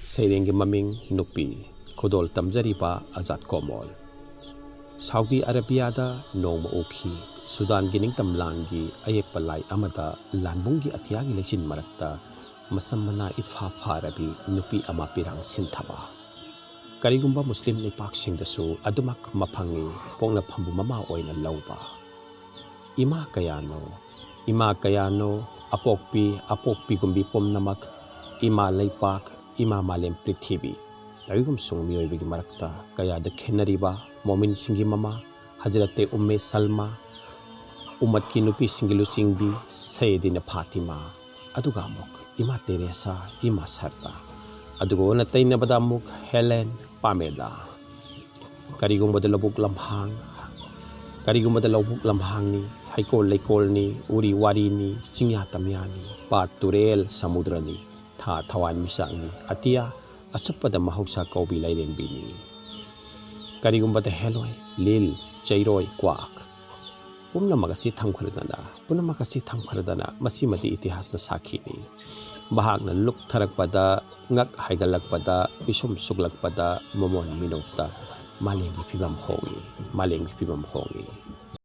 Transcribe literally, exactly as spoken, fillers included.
ꯁꯩꯔꯦꯡꯒꯤ ꯃꯃꯤꯡ ꯅꯨꯄꯤ꯫ ꯈꯨꯗꯣꯜ ꯇꯝꯖꯔꯤꯕ ꯑꯖꯥꯠ ꯀꯣꯃꯣꯜ꯫ ꯁꯥꯎꯗꯤ ꯑꯔꯕꯤꯌꯥꯗ ꯅꯣꯡꯃ ꯎꯈꯤ꯫ ꯁꯨꯗꯥꯟꯒꯤ ꯅꯤꯡꯇꯝ ꯂꯥꯟꯒꯤ ꯑꯌꯦꯛꯄ ꯂꯥꯏ ꯑꯃꯗ ꯂꯥꯟꯕꯨꯡꯒꯤ ꯑꯇꯤꯌꯥꯒꯤ ꯂꯩꯆꯤꯟ ꯃꯔꯛꯇ ꯃꯁꯝ ꯃꯅꯥ ꯏꯐꯥ ꯐꯥꯔꯕꯤ ꯅꯨꯄꯤ ꯑꯃ ꯄꯤꯔꯥꯡ ꯁꯤꯟꯊꯕ꯫ ꯀꯔꯤꯒꯨꯝꯕ ꯃꯨꯁꯂꯤꯝ ꯂꯩꯄꯥꯛꯁꯤꯡꯗꯁꯨ ꯑꯗꯨꯃꯛ ꯃꯐꯪꯉꯤ, ꯄꯣꯛꯅꯐꯝꯕꯨ ꯃꯃꯥ ꯑꯣꯏꯅ ꯂꯧꯕ꯫ ꯏꯃꯥ ꯀꯌꯥꯅꯣ, ꯏꯃꯥ ꯀꯌꯥꯅꯣ, ꯑꯄꯣꯛꯄꯤ ꯑꯄꯣꯛꯄꯤꯒꯨꯝꯕꯤ ꯄꯨꯝꯅꯃꯛ, ꯏꯃꯥ ꯂꯩꯄꯥꯛ, ꯏꯃꯥ ꯃꯥꯂꯦꯝ ꯄ꯭ꯔꯤꯊꯤꯕꯤ꯫ ꯇꯧꯏꯒꯨꯝꯁꯨꯡ ꯃꯤꯑꯣꯏꯕꯒꯤ ꯃꯔꯛꯇ ꯀꯌꯥꯗ ꯈꯦꯟꯅꯔꯤꯕ ꯃꯣꯃꯤꯟꯁꯤꯡꯒꯤ ꯃꯃꯥ ꯍꯖꯔꯠꯇꯦ ꯎꯝꯃꯦ ꯁꯜꯃꯥ, ꯎꯝꯃꯠꯀꯤ ꯅꯨꯄꯤꯁꯤꯡꯒꯤ ꯂꯨꯆꯤꯡꯕꯤ ꯁꯌꯦꯗꯤꯅ ꯐꯥꯇꯤꯃꯥ, ꯑꯗꯨꯒ ꯑꯃꯨꯛ ꯏꯃꯥ ꯇꯦꯔꯦꯁꯥ, ꯏꯃꯥ ꯁꯔꯗꯥ, ꯑꯗꯨꯒ ꯑꯣꯟꯅ ꯇꯩꯅꯕꯗ ꯑꯃꯨꯛ ꯍꯦꯂꯦꯟ, ꯄꯥꯃꯦꯂꯥ꯫ ꯀꯔꯤꯒꯨꯝꯕꯗ ꯂꯧꯕꯨꯛ ꯂꯝꯍꯥꯡ, ꯀꯔꯤꯒꯨꯝꯕꯗ ꯂꯧꯕꯨꯛ ꯂꯝꯍꯥꯡꯅꯤ, ꯍꯩꯀꯣꯜ ꯂꯩꯀꯣꯜꯅꯤ, ꯎꯔꯤ ꯋꯥꯔꯤꯅꯤ, ꯆꯤꯡꯌꯥ ꯇꯝꯌꯥꯅꯤ, ꯄꯥꯠ ꯇꯨꯔꯦꯜ ꯁꯃꯨꯗ꯭ꯔꯅꯤ, ꯊꯥ ꯊꯋꯥꯟ ꯃꯤꯆꯥꯛꯅꯤ, ꯑꯇꯤꯌꯥ ꯑꯆꯨꯞꯄꯗ ꯃꯍꯧꯁꯥ ꯀꯧꯕꯤ ꯂꯥꯏꯔꯦꯝꯕꯤꯅꯤ꯫ ꯀꯔꯤꯒꯨꯝꯕꯗ ꯍꯦꯂꯣꯏ, ꯂꯤꯜ, ꯆꯩꯔꯣꯏ, ꯀ꯭ꯋꯥꯛ꯫ ꯄꯨꯝꯅꯃꯛ ꯑꯁꯤ ꯊꯝꯈ꯭ꯔꯗꯅ, ꯄꯨꯝꯅꯃꯛ ꯑꯁꯤ ꯊꯝꯈ꯭ꯔꯗꯅ ꯃꯁꯤꯃꯗꯤ ꯏꯇꯤꯍꯥꯁꯅ ꯁꯥꯈꯤꯅꯤ꯫ ꯃꯍꯥꯛꯅ ꯂꯨꯞꯊꯔꯛꯄꯗ, ꯉꯛ ꯍꯥꯏꯒꯠꯂꯛꯄꯗ, ꯄꯤꯁꯨꯝ ꯁꯨꯛꯂꯛꯄꯗ ꯃꯃꯣꯟ ꯃꯤꯅꯣꯛꯇ ꯃꯥꯂꯦꯝꯒꯤ ꯐꯤꯕꯝ ꯍꯣꯡꯏ, ꯃꯥꯂꯦꯝꯒꯤ ꯐꯤꯕꯝ ꯍꯣꯡꯏ꯫